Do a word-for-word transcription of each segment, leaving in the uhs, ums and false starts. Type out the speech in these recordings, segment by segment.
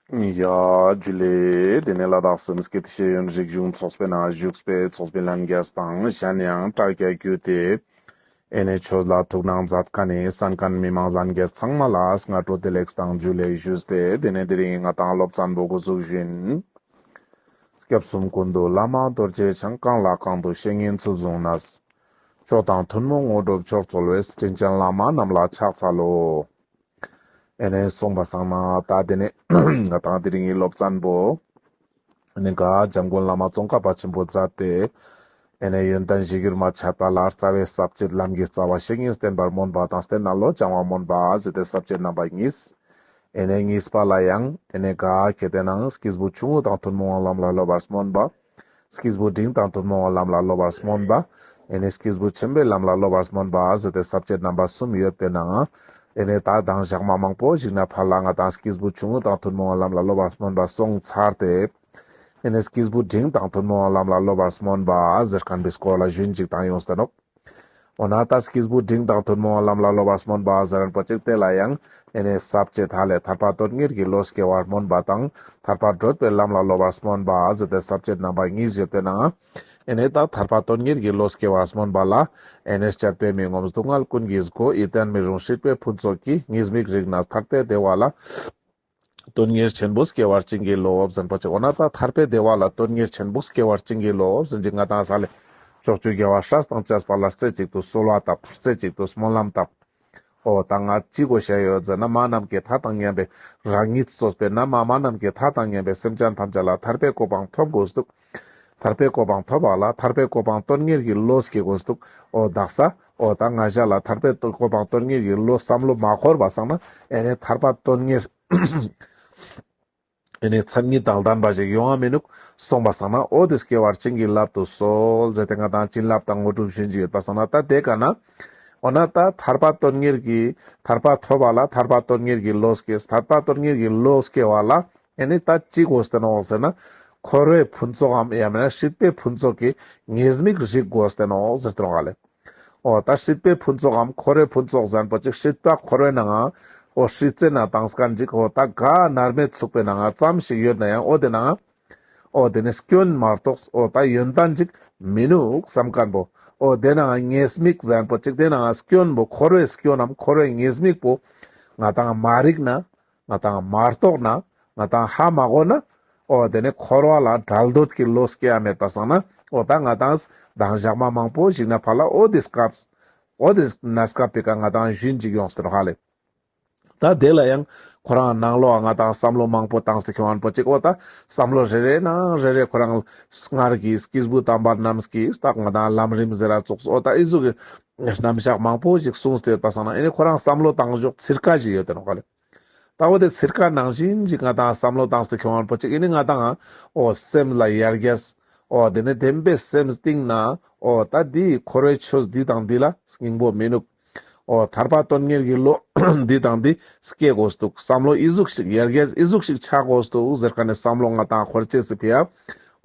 ཡ་ཇུ་ལེ། དེ་ནས་ལ་དྭགས་སི་སྐད་ཤེས་ཡོན་རིག་གཞུང་ཚོགས་པའི་ནང་བཞུགས་པའི་ཚོགས་པའི་ལྷན་རྒྱས་དང་གཞན་ཡང་དྲ་རྒྱ་བརྒྱུད་དེ་ཨེ་ནེ་ཆོས་ལ་ཐུགས་སྣང་མཛད་མཁན་ནི་གསན་མཁན་མི་མང་ལྷན་རྒྱས་ཚང་མ་ལ་སྔ་དྲོ་བདེ་ལེགས་དང་ཇུ་ལེ་ཞུས་ཏེ། དེ་ནས་དེ་རིང་ང་དང་སློབ་ཚན་པོ་འགོ་འཛུགས་ཞུ་ཡིན། སྐྱབས་གསུམ་ཀུན་འདུས་བླ་མ་རྡོ་རྗེ་འཆང་། གང་ལ་གང་འདུལ་བཤེས་གཉེན་ཚུལ་བཟུང་ནས། མཆོག་དང་ཐུན་མོང་དངོས་གྲུབ་མཆོག་སྩོལ་བའི། དྲིན་ཅན་བླ་མ་རྣམས་ལ་ཕྱག་འཚལ་ལོ། ཨེ་ནེ་གསུངས་པ་སང་ན་ད་དེ་ནས་ང་དང་དེ་རིང་གི་སློབ་ཚན་པོ་ཨེ་ནེ་ག་འཇམ་མགོན་བླ་མ་ཙོང་ཁ་པ་ཆེན་པོས་མཛད་པའི་ཨེ་ནེ་ཡོན་ཏན་གཞིར་གྱུར་མ་འཆད་པ་ལ་རྩ་བའི་ས་བཅད་ལམ་གྱི་རྩ་བ་བཤེས་གཉེན་བསྟེན་པར་སྨོན་པ་དང་བསྟེན་ནས་བློ་སྦྱང་བར་སྨོན་པ་ཟེར་ཏེ་ས་བཅད་རྣམ་པ་གཉིས། ཨེ་ནེ་གཉིས་པ་ལ་ཡང་ཨེ་ནེ་ག་ཁེ་ཏེ་ནང་སྐྱེས་བུ་ཆུང་ངུ་དང་ཐུན་མོང་བའི་ལམ་ལ་སློབ་པར་སྨོན་པ། སྐྱེས་བུ་འབྲིང་དང་ཐུན་མོང་བའི་ལམ་ལ་སློབ་པར་སྨོན་པ། ཨེ་ནེ་སྐྱེས་བུ་ཆེན་པོའི་ལམ་ལ་སློབ་པར་སྨོན་པ་ཟེར་ཏེ་ས་བཅད་རྣམ་པ་གསུམ་ཡོད་པའི་ནང་ཨེ་ནེ་ད་མདང་ཞག་མ་མང་པོ་ཞིག་ནས་ཕར་ལ་ང་དང་སྐྱེས་བུ་ཆུང་ངུ་དང་ཐུན་མོང་བའི་ལམ་ལ་སློབ་པར་སྨོན་པ་སོང་ཚར་ཏེ། ཨེ་ནེ་སྐྱེས་བུ་འབྲིང་དང་ཐུན་མོང་བའི་ལམ་ལ་སློབ་པར་སྨོན་པ་ཟེར་མཁན་པོའི་སྐོར་ལ་ཞུན་ཅིག་དང་ཡོངས་ཏེ་ནོག་འོ་ན་ད་སྐྱེས་བུ་འབྲིང་དང་ཐུན་མོང་བའི་ལམ་ལ་སློབ་པར་སྨོན་པ་ཟེར་མཁན་པོ་ཅིག་དེ་ལ་ཡང་ཨེ་ནེ་ས་བཅད་ཧ་ལས་ཐར་པ་དོན་གཉེར་གྱི་བློ་སྐྱེ་བར་སྨོན་པ་དང་ཐར་པར་བགྲོད་པའི་ལམ་ལ་སློབ་པར་སྨོན་པ་ཟེར་ཏེ་ས་བཅད་རྣམ་པ་གཉིས་ཡོད་པའི་ནང་ཨེ་ནེ་ད་ཐར་པ་དོན་གཉེར་གྱི་བློ་སྐྱེ་བར་སྨོན་པ་ལ་ཨེ་ནེ་སྤྱད་པས་མི་ངོམས་སྡུག་བསྔལ་ཀུན་གྱི་སྒོ། ཡིད་བརྟན་མི་རུང་སྲིད་པའི་ཕུན་ཚོགས་ཀྱིས། ཉེས་དམིགས་རིག་ནས་ཐར་པའི་བདེ་བ་ལ། དོན་གཉེར་ཆེན་པོ་སྐྱེ་བར་བྱིན་གྱིས་རློབས་ཟེར་མཁན་པོ་ཅིག་འོ་ན་ད་ཐར་པའི་བདེ་བ་ལ་དོན་གཉེར་ཆེན་པོ་སྐྱེ་བར་བྱིན་གྱིས་རློབས་ཟེར་ཅིག་ང་དང་ས་ལེ་ཕྱོགས་བཅུའི་རྒྱལ་བ་སྲས་དང་བཅས་པ་ལ་རྩེ་གཅིག་ཏུ་གསོལ་བ་བཏབ། རྩེ་གཅིག་ཏུ་སྨོན་ལམ་བཏབ། འོ་ད་ང་ཅི་དགོས་ཤེས་ཡོད་ཟེར་ན་མ་ནམ་མཁའི་མཐའ་དང་མཉམ་པའི་རང་ཉིད་གཙོས་པའི་ན་མ་མ་ནམ་མཁའི་མཐའ་དང་མཉམ་པའི་སེམས་ཅན་ཐམས་ཅད་ལ་ཐར་པའི་གོ་འཕང་ཐོབ་དགོས་འདུག་ཐར་པའི་གོ་འཕང་ཐོབ་པ་ལ་ཐར་པའི་གོ་འཕང་དོན་གཉེར་གྱི་བློ་སྐྱེ་དགོས་འདུག་འོ་དག་ས་འོ་ད་ང་ཞ་ལ་ཐར་པའི་གོ་འཕང་དོན་གཉེར་གྱི་བློ་བསམ་བློ་མ་འཁོར་བ་སང་ན་ཨེ་ནེ་ཐར་པ་དོན་གཉེར་ཨེ་ནེ་མཚན་ཉིད་དང་ལྡན་པ་ཞིག་ཡོང་བ་མི་ནུག་སོང་པ་སང་ན་འོ་དེ་སྐྱེ་བར་བྱིན་གྱིས་བརླབ་ཏུ་གསོལ་ཟེར་ཏེ་ང་དང་བྱིན་རླབས་དང་དངོས་གྲུབ་ཞུན་ཅིག་ཡོད་པ་སང་ན་ད་དེ་ག་ན་འོ་ན་ད་ཐར་པ་དོན་གཉེར་གྱི་ཐར་པ་ཐོབ་པ་ལ་ཐར་པ་དོན་གཉེར་གྱི་བློ་སྐྱེ་ཐར་པ་དོན་གཉེར་གྱི་བློ་སྐྱེ་བ་ལ་ཨེ་ནེ་ད་ཅི་དགོས་ཏེ་ནོག་ཟེར་ན་འཁོར་བའི་ཕུན་ཚོགས་འམ་ཡང་མིན་ན་སྲིད་པའི་ཕུན་ཚོགས་ཀྱི་ཉེས་དམིགས་རིག་དགོས་ཏེ་ནོག་ཟེར་ཏེ་ནོག་ག་ལེ། འོ་ད་སྲིད་པའི་ཕུན་ཚོགས་འམ་འཁོར་བའི་ཕུན་ཚོགས་ཟེར་མཁན་པོ་ཅིག་སྲིད་པ་འཁོར་བའི་ནང་ང་འོ་སྲིད་རྩེ་ན་ཏང་མཁན་ཅིག་འོ་ད་ག་མནར་མེད་ཚུགས་པའི་ནང་ང་ཙམ་ཞིག་ཡོད་ན་ཡང་འོ་དེ་ནང་ང་འོ་དེ་ནི་སྐྱོན་མ་གཏོགས་འོ་ད་ཡོན་ཏན་ཅིག་མི་ནུག་བསམ་མཁན་པོ། འོ་དེ་ནང་ང་ཉེས་དམིགས་ཟེར་མཁན་པོ་ཅིག་དེ་ནང་ང་སྐྱོན་པོ་འཁོར་བའི་སྐྱོན་ནམ་འཁོར་བའི་ཉེས་དམིགས་པོ་ང་དང་མ་རིག་ན། ང་དང་མ་རྟོགས་ན། ང་དང་ཧ་མ་གོ་ན། འོ་དེ་ནི་འཁོར་བ་ལ་བྲལ་འདོད་ཀྱི་བློ་སྐྱེ་ཡ་མེད་པ་སང་ན། འོ་ད་ང་དང་མདང་ཞག་མ་མང་པོ་ཞིག་ནས་ཕར་ལ་འོ་དེ་སྐབས། འོ་དེ་གནས་སྐབས་པའི་ཀ་ང་དང་ཞུན་ཅིག་ཡོངས་ཏེ་ནོག་ག་ལེ། ད་དེ་ལ་ཡང་ཁོ་རང་ནང་ལོགས་ང་དང་བསམ་བློ་མང་པོ་བཏང་སྟེ་ཁྱོང་ངན་པོ་ཅིག་འོ་ད་བསམ་བློ་རེ་རེ་ནང་རེ་རེ་ཁོ་རང་སྔར་གྱི་སྐྱེས་བུ་དམ་པ་རྣམས་ཀྱིས་ད་ང་དང་ལམ་རིམ་ཟེར་ར་ཙོགས་འོ་ད་ཨི་ཟུག་གི་རྣམ་གཞག་མང་པོ་ཞིག་གསུངས་ཏེ་ཡོད་པ་སང་ན་ཨེ་ནི་ཁོ་རང་བསམ་བློ་བཏང་ཕྱོགས་ཚིར་ཁ་ཞིག་ཡོད་དེ་ནོག་ག་ལེ། ད་འོ་དེ་ཚིར་ཁ་ནང་བཞིན་ཅིག་ང་དང་བསམ་བློ་བཏང་སྟེ་ཁྱོང་ངན་པོ་ཅིག་ཨེ་ནི་ང་དང་འོ་སེམས་ལ་ཡར་རྒྱས། འོ་དེ་ནི་བདེན་པའི་སེམས་གཏིང་ན་འོ་ད་འདི་འཁོར་བའི་ཆོས་འདི་དང་འདི་ལ་སྙིང་པོ་མི་ནུག་འོ་ཐར་པ་དོན་གཉེར་གྱི་བློ་འདི་དང་འདི་སྐྱེ་དགོས་འདུག་བསམ་བློ་ཨི་ཟུག་ཞིག་ཡར་རྒྱས་ཨི་ཟུག་ཞིག་ཆགས་དགོས་འདུག་ཟེར་ཁ་ནས་བསམ་བློ་ང་དང་འཁོར་ཅེས་སི་ཕི་ཡ།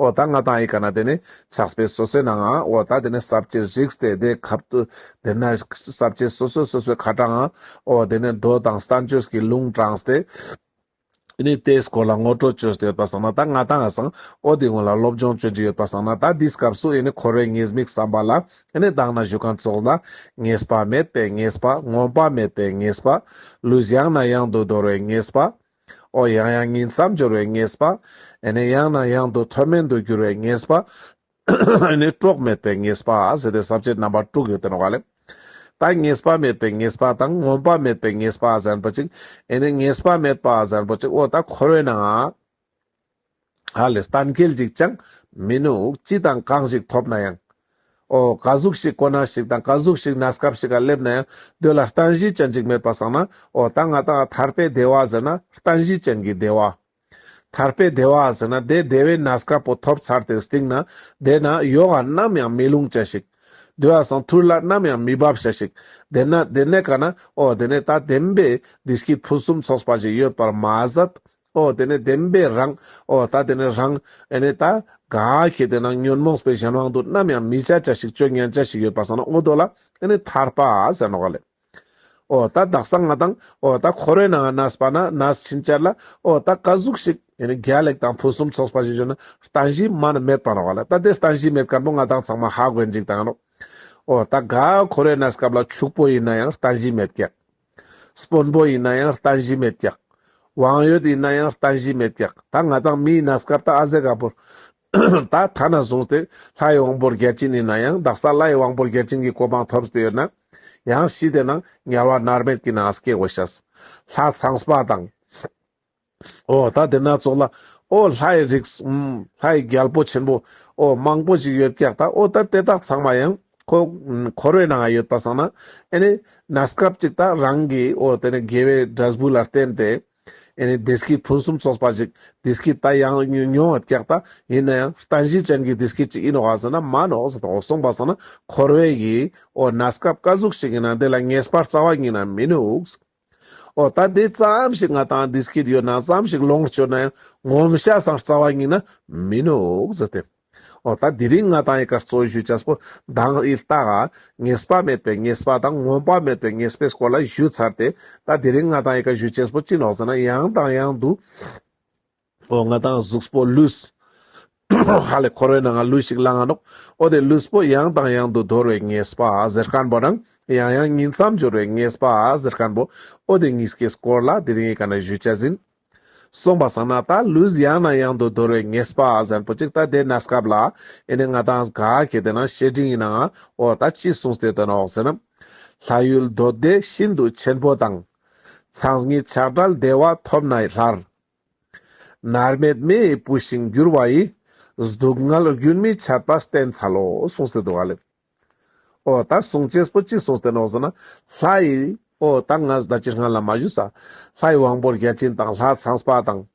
འོ་ད་ང་དང་ཨི་ཀ་ན་དེ་ནི་ཕྱག་དཔེ་སོ་སོའི་ནང་ང་འོ་ད་དེ་ནི་ས་བཅད་རིགས་ཏེ་དེ་ཁབ་ཏུ་དེ་ན་ས་བཅད་སོ་སོ་སོ་སོའི་ཁ་གྲངས་འོ་དེ་ནི་མདོ་དང་བསྟན་བཅོས་ཀྱི་ལུང་དྲངས་ཏེ། ཨེ་ནི་དེའི་སྐོར་ལ་ངོ་སྤྲོད་བཅོས་ཏེ་ཡོད་པ་སང་ན་ད་ང་དང་ང་སང་འོ་དེ་སྔོན་ལ་སློབ་སྦྱོང་བཅོས་ཏེ་ཡོད་པ་སང་ན་ད་འདི་སྐབས་སུ་ཨེ་ནི་འཁོར་བའི་ཉེས་དམིགས་བསམ་པ་ལ་ཨེ་ནི་མདང་ན་ཞུ་མཁན་ཙོགས་ལ་ངེས་པ་མེད་པའི་ཉེས་པ། ངོམས་པ་མེད་པའི་ཉེས་པ། ལུས་ཡང་ནས་ཡང་དུ་འདོར་བའི་ཉེས་པ། འོ་ཡང་ཡང་ཉིང་མཚམས་སྦྱོར་བའི་ཉེས་པ། ཨེ་ནི་ཡང་ནས་ཡང་དུ་མཐོ་དམན་དུ་འགྱུར་བའི་ཉེས་པ། ཨེ་ནི་གྲོགས་མེད་པའི་ཉེས་པ་ཟེར་ཏེ་ས་བཅད་རྣམ་པ་དྲུག་ཡོད་དེ་ནོག་ག་ལེ། ད་ངེས་པ་མེད་པའི་ཉེས་པ་དང་ངོམས་པ་མེད་པའི་ཉེས་པ་ཟེར་མཁན་པོ་ཅིག་ཨེ་ནི་ངེས་པ་མེད་པ་ཟེར་མཁན་པོ་ཅིག་འོ་ད་འཁོར་བའི་ནང་ཧ་ལས་གཏན་འཁེལ་ཅིག་ཅང་མི་ནུག་ཅི་དང་གང་ཞིག་ཐོབ་ན་ཡང་། འོ་ག་ཟུག་ཞིག་གོ་གནས་ཤིག་དང་ག་ཟུག་ཞིག་གནས་སྐབས་ཤིག་ག་སླེབས་ན་ཡང་དེ་ལ་རྟེན་གཞི་ཅན་ཅིག་མེད་པ་སང་ན་འོ་ད་ང་དང་ཐར་པའི་བདེ་བ་ཟེར་ན་རྟེན་གཞི་ཅན་གྱི་བདེ་བ། ཐར་པའི་བདེ་བ་ཟེར་ན་དེ་བདེ་བའི་གནས་སྐབས་པོ་ཐོབ་ཚར་ཏེ་སྟིང་ན་དེ་ན་ཡོག་ག་ནམ་ཡང་མི་ལྷུང་ཅེས་ཤིག་དེ་བ་སང་ཐུར་ལ་ནམ་ཡང་མི་འབབ་ཅེས་ཤིག་དེ་ན་དེ་ནས་ཀ་ན་འོ་དེ་ནས་ད་བདེན་པའི་བདེ་སྐྱིད་ཕུན་སུམ་ཚོགས་པ་ཞིག་ཡོད་པར་མ་ཟད། འོ་དེ་ནས་བདེན་པའི་རང་འོ་ད་དེ་ནས་རང་ཨེ་ནས་ད་ག་ཁེ་དེ་ན་ཉོན་མོངས་པའི་གཞན་དབང་དུ་ནམ་ཡང་མི་བྱ་ཅེས་ཤིག་སྤྱོད་ཉན་ཅེས་ཤིག་ཡོད་པ་སང་ན་འོ་དོ་ལ་ཨེ་ནས་ཐར་པ་ཟེར་ནོག་ག་ལེ། འོ་ད་དག་ས་ང་དང་འོ་ད་འཁོར་བའི་ནང་ང་གནས་པ་ན་གནས་ཕྱིན་ཆད་ལ་འོ་ད་ཀ་ཟུག་ཞིག་ཨེ་ནི་རྒྱལ་ལེགས་དང་ཕུན་སུམ་ཚོགས་པ་ཞིག་བྱུང་ན་བརྟན་གཞི་མ་ནེ་མེད་པ་ནོག་ལེ། ད་དེ་བརྟན་གཞི་མེད་མཁན་པོ་ང་དང་ཚང་མ་ཧ་གོ་ཡིན་ཅིག་དང་ནོག་འོ་ད་ག་འཁོར་བའི་གནས་སྐབས་ལ་ཕྱུག་པོ་ཡིན་ན་ཡང་བརྟན་གཞི་མེད་ཀྱག་དཔོན་པོ་ཡིན་ན་ཡང་བརྟན་གཞི་མེད་ཀྱག་དབང་ཡོད་ཡིན་ན་ཡང་བརྟན་གཞི་མེད་ཀྱག་ད་ང་དང་མིའི་གནས་སྐབས་ད་ཨ་ཟེ་ག་པོར་ད་ཐ་ན་བཟུང་སྟེ་ལྷའི་དབང་པོ་བརྒྱ་བྱིན་ཡིན་ན་ཡང་དག་ས་ལྷའི་དབང་པོ་བརྒྱ་བྱིན་གྱི་གོ་འཕང་ཐོབ་སྟེ་ཡོད་ན་ཡང་ཤི་དེ་ནང་དམྱལ་བ་མནར་མེད་ཀྱི་ནང་སྐྱེ་དགོས་ཤེས། ལྷ་ཚངས་པ་དང་། འོ་ད་དེ་ན་ཙོགས་ལ་འོ་ལྷའི་རིགས་ཨུམ་ལྷའི་རྒྱལ་པོ་ཆེན་པོ་འོ་མང་པོ་ཞིག་ཡོད་ཀྱག་ད་འོ་ད་དེ་དག་ཚང་མ་ཡང་ཁོ་འཁོར་བའི་ནང་ཡོད་པ་སང་ན་ཨེ་ནི་གནས་སྐབས་ཅིག་ད་རང་གི་འོ་དེ་ནི་དགེ་བའི་འབྲས་བུ་ལ་བརྟེན་ཏེ་ཨེ་ནི་བདེ་སྐྱིད་ཕུན་སུམ་ཚོགས་པ་ཞིག་བདེ་སྐྱིད་ད་ཡང་མྱོང་ཡོད་ཀྱག་ད་ཡིན་ན་ཡང་བརྟན་གཞི་ཅན་གྱི་བདེ་སྐྱིད་ཅིག་ཡིན་ནོག་ག་ཟེར་ན་མ་ནོག་ཟེར་ཏེ་འོ་གསུངས་པ་སང་ན་འཁོར་བའི་གི་འོ་གནས་སྐབས་ཀ་ཟུག་ཞིག་ཡིན་ན་དེ་ལ་ངེས་པ་རྩ་བ་ཉིད་ནས་མི་ནུག་འོ་ད་དེ་ཙམ་ཞིག་ང་དང་བདེ་སྐྱིད་ཡོད་ན་ཙམ་ཞིག་ལོངས་སྤྱོད་ན་ཡང་ངོམས་ཤེས་སང་རྩ་བ་ཉིད་ནས་མི་ནུག་ཟེར་ཏེ། འོ་ད་དེ་རིང་ང་དང་ཡི་ཀ་གཙོ་བོ་ཞུ་ཅེས་པོ་མདང་ཡི་ལྟ་ག་ངེས་པ་མེད་པའི་ངེས་པ་དང་ངོམས་པ་མེད་པའི་ངེས་པའི་སྐོར་ལ་ཞུ་ཚར་ཏེ་ད་དེ་རིང་ང་དང་ཡི་ཀ་ཞུ་ཅེས་པོ་ཅི་ནོག་ཟེར་ན་ཡང་དང་ཡང་དུ་འོ་ང་དང་གཟུགས་པོ་ལུས་ཧ་ལས་འཁོར་བའི་ནང་ང་ལུས་ཤིག་ལངས་ནོག་འོ་དེ་ལུས་པོ་ཡང་དང་ཡང་དུ་འདོར་བའི་ངེས་པ་ཟེར་མཁན་པོ་དང་ཡང་ཡང་ཉིང་མཚམས་སྦྱོར་བའི་ངེས་པ་ཟེར་མཁན་པོ་འོ་དེ་གཉིས་ཀའི་སྐོར་ལ་དེ་རིང་ཡི་ཀ་ན་ཞུ་ཅེས་ཡིན། གསུངས་པ་སང་ན་ད་ལུས་ཡང་ནས་ཡང་དུ་འདོར་བའི་ངེས་པ་ཟེར་མཁན་པོ་ཅིག་ད་དེ་གནས་སྐབས་ལ་ཨེ་ནི་ང་དང་ག་གེ་དེ་ན་བཤེས་སྤྲིང་ཡིན་ནའང་འོ་ད་ཅི་གསུངས་ཏེ་ཡོད་ནོག་ཟེར་ན། ལྷ་ཡུལ་འདོད་བདེ་ཤིན་ཏུ་ཆེན་པོ་དང་། ཚངས་ཉིད་ཆགས་བྲལ་བདེ་བ་ཐོབ་ནས་སླར། མནར་མེད་མེ་ཡི་བུད་ཤིང་འགྱུར་བ་ཡི། སྡུག་བསྔལ་རྒྱུན་མི་འཆད་པ་བསྟེན་འཚལ་ལོ། གསུངས་ཏེ་འདུག་ག་ལེ། འོ་ད་གསུང་ཅེས་པོ་ཅི་གསུངས་ཏེ་ནོག་ཟེར་ན་ལྷ་ཡི་འོ་ད་ང་ད་ཅི་སྔ་ལ་མ་ཞུས་ས་ལྷའི་དབང་པོ་བརྒྱ་བྱིན་དང་ལྷ་ཚངས་པ་དང་།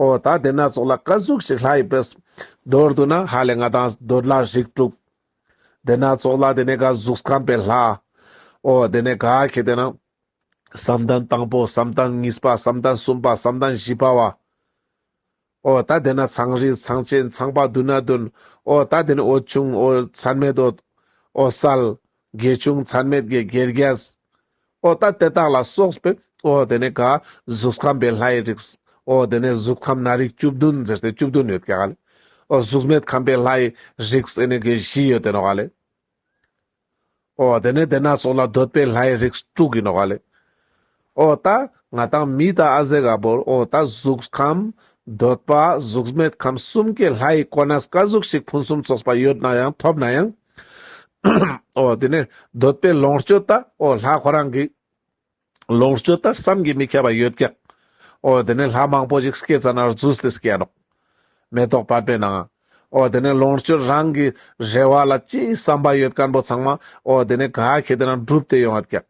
འོ་ད་དེ་ན་ཙོགས་ལ་ཀ་ཟུག་ཞིག་ལྷ་ཡི་བེས་མདོར་བསྡུ་ན་ཧ་ལས་ང་དང་འདོད་ལྷ་རིགས་དྲུག་དེ་ན་ཙོགས་ལ་དེ་ནས་ག་གཟུགས་ཁམས་པའི་ལྷ། འོ་དེ་ནས་ག་གེ་དེ་ན། བསམ་གཏན་དང་པོ་བསམ་གཏན་གཉིས་པ་བསམ་གཏན་གསུམ་པ་བསམ་གཏན་བཞི་པ་བ། འོ་ད་དེ་ན་ཚངས་རིས་ཚངས་ཆེན་ཚངས་པ་མདུན་ན་འདོན། འོ་ད་དེ་ནས་འོད་ཆུང་འོད་ཚད་མེད་འོད། འོད་གསལ། དགེ་ཆུང་ཚད་མེད་དགེ་དགེ་རྒྱས། འོ་ད་དེ་དག་ལ་སོགས་པའི་འོ་དེ་ནས་ག་གཟུགས་ཁམས་པའི་ལྷའི་རིགས། འོ་དེ་ནས་གཟུགས་ཁམས་ནད་རིགས་བཅུ་བདུན་ཟེར་ཏེ་བཅུ་བདུན་ཡོད་ཀྱག་ལེ། འོ་གཟུགས་མེད་ཁམས་པའི་ལྷའི་རིགས་ཨེ་ནི་གི་བཞི་ཡོད་དེ་ནོག་ལེ། འོ་དེ་ནས་དེ་ན་ཙོགས་ལ་འདོད་པའི་ལྷའི་རིགས་དྲུག་ཡིན་ནོག་ལེ། འོ་ད་ང་དང་མི་ད་ཨ་ཟེ་ག་པོར་འོ་ད་གཟུགས་ཁམས་འདོད་པ་གཟུགས་མེད་ཁམས་གསུམ་ཀའི་ལྷའི་གོ་གནས་ཀ་ཟུག་ཞིག་ཕུན་སུམ་ཚོགས་པ་ཡོད་ན་ཡང་ཐོབ་ན་ཡང་འོ་དེ་ནས་འདོད་པའི་ལོངས་སྤྱོད་ད་འོ་ལྷ་ཁོ་རང་གི་ལོངས་སྤྱོད་ད་བསམ་གྱིས་མི་ཁྱབ་པ་ཡོད་ཀྱག་འོ་དེ་ནས་ལྷ་མང་པོ་ཞིག་སྐྱེ་ཙ་ན་རྫུས་ཏེ་སྐྱེ་ནོག་མེ་ཏོག་པད་མའི་ནང་། འོ་དེ་ནས་ལོངས་སྤྱོད་རང་གི་རེ་བ་ལ་ཅི་བསམ་པ་ཡོད་མཁན་པོ་ཚང་མ་འོ་དེ་ནས་ག་གེ་དེ་ན་འགྲུབ་སྟེ་ཡོང་ཡོད་ཀྱག་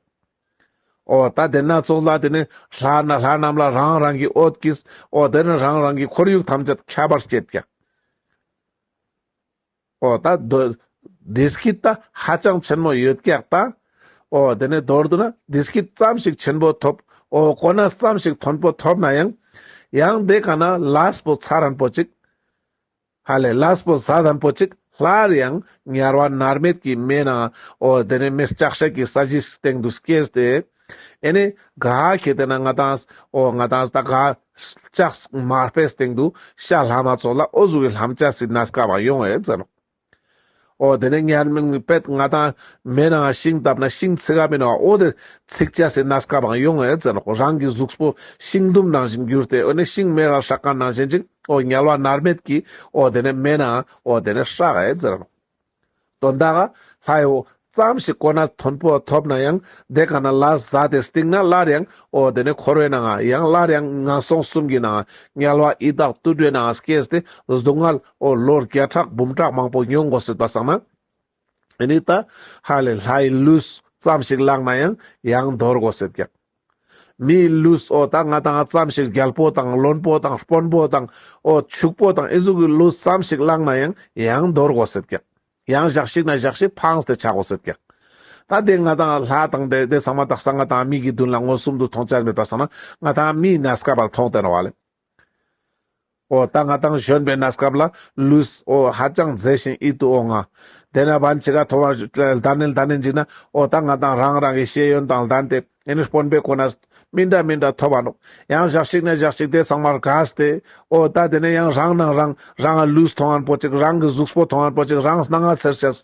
འོ་ད་དེ་ན་ཙོགས་ལ་དེ་ནས་ལྷ་ན་ལྷ་རྣམས་ལ་རང་རང་གི་འོད་ཀྱིས་འོ་དེ་ནས་རང་རང་གི་ཁོར་ཡུག་ཐམས་ཅད་ཁྱབ་པར་བྱེད་ཀྱག་འོ་ད་དོ་བདེ་སྐྱིད་ད་ཧ་ཅང་ཆེན་མོ་ཡོད་ཀྱག་ད། འོ་དེ་ནས་མདོར་བསྡུ་ན་བདེ་སྐྱིད་ཙམ་ཞིག་ཆེན་པོ་ཐོབ། འོ་གོ་གནས་ཙམ་ཞིག་མཐོན་པོ་ཐོབ་ན་ཡང་། ཡང་དེ་ག་ན་ལས་པོ་ཚར་རན་པོ་ཅིག་ཧ་ལས་ལས་པོ་ཟད་རན་པོ་ཅིག་སླར་ཡང་དམྱལ་བ་མནར་མེད་ཀྱི་མེ་ནང་འོ་དེ་ནས་མེ་ལྕགས་སྲེག་གི་ས་གཞིའི་སྟེང་དུ་སྐྱེས་ཏེ། ཨེ་ནི་ག་གེ་དེ་ན་ང་དང་འོ་ང་དང་ད་ག་ལྕགས་མར་པའི་སྟེང་དུ་ཤ་ལྷ་མ་ཙོགས་ལ་འོ་ཟུག་གི་ལྷམ་ཅ་སི་གནས་སྐབས་ཡོང་ངེ་ཟེར་ནོག་འོ་དེ་ནས་ཉར་མིན་པེད་ང་དང་མེ་ནང་ཤིང་བཏབ་ན་ཤིང་ཚིག་ག་མེ་ནོག་འོ་དེ་ཚིག་ཅ་སི་གནས་སྐབས་ཡོང་ངེ་ཟེར་ནོག་རང་གི་གཟུགས་པོ་ཤིང་དུམ་ནང་བཞིན་གྱུར་ཏེ་འོ་ནས་ཤིང་མེ་ལ་སྲེག་མཁན་ནང་བཞིན་ཅིག་འོ་དམྱལ་བ་མནར་མེད་ཀྱི་འོ་དེ་ནས་མེ་ནང་འོ་དེ་ནས་སྲེག་ངེ་ཟེར་ནོག་དོན་དག་ལྷའི་འོ་ཙམ་ཞིག་གོ་གནས་མཐོན་པོ་ཐོབ་ན་ཡང་དེ་ག་ན་ལས་ཟད་དེ་སྟིང་ན་སླར་ཡང་འོ་དེ་ནས་འཁོར་བའི་ནང་ཡང་སླར་ཡང་ངན་སོང་གསུམ་གྱི་ནང་དམྱལ་བ་ཡི་དྭགས་དུད་འགྲོའི་ནང་སྐྱེས་ཏེ་སྡུག་བསྔལ་འོ་ལོ་བརྒྱ་ཕྲག་འབུམ་ཕྲག་མང་པོ་མྱོང་དགོས་སྲིད་པ་སང་ན། ཨེ་ནི་ད་ཧ་ལས་ལྷའི་ལུས་ཙམ་ཞིག་བླངས་ན་ཡང་ཡང་འདོར་དགོས་སྲིད་ཀྱག་མིའི་ལུས་འོ་ད་ང་དང་ཙམ་ཞིག་རྒྱལ་པོ་དང་བློན་པོ་དང་དཔོན་པོ་དང་འོ་ཕྱུག་པོ་དང་ཨེ་ཟུག་གི་ལུས་ཙམ་ཞིག་བླངས་ན་ཡང་ཡང་འདོར་དགོས་སྲིད་ཀྱག་ཡང་ཞག་ཞིག་ན་ཞག་ཞིག་ཕངས་ཏེ་ཆ་དགོས་སྲིད་ཀྱག་ད་དེ་ང་དང་ལྷ་དང་དེ་དེ་ཚང་མ་དག་ས་ང་དང་མི་གི་མདུན་ལ་མངོན་སུམ་དུ་མཐོང་ཆ་མེད་པ་སང་ན་ང་དང་མིའི་གནས་སྐབས་ལ་མཐོང་སྟེ་ནོག་ལེ། འོ་ད་ང་ཏང་གཞོན་པའི་གནས་སྐབས་ལ་ལུས་འོ་ཧ་ཅང་མཛེས་ཤིང་ཡིད་དུ་འོང་ང་། དེ་ན་བན་ཆེ་ག་ཐོབ་པ་ལྡན་ནེ་ལྡན་ནེ་འཇིག་ན་འོ་ད་ང་ཏང་རང་རང་གི་ཤེས་ཡོན་དང་ལྡན་ཏེ་ཨེ་ནི་དཔོན་པོའི་གོ་གནས་མི་འདྲ་མི་འདྲ་ཐོབ་པ་ནོག། ཡང་ཞག་ཞིག་ནེ་ཞག་ཞིག་དེ་ཚང་མ་རྒས་ཏེ་འོ་ད་དེ་ནེ་ཡང་རང་ནང་རང་རང་ལུས་མཐོང་ངན་པོ་ཅིག་རང་གི་གཟུགས་པོ་མཐོང་ངན་པོ་ཅིག་རང་སྣང་ང་ཚེར་ཤེས།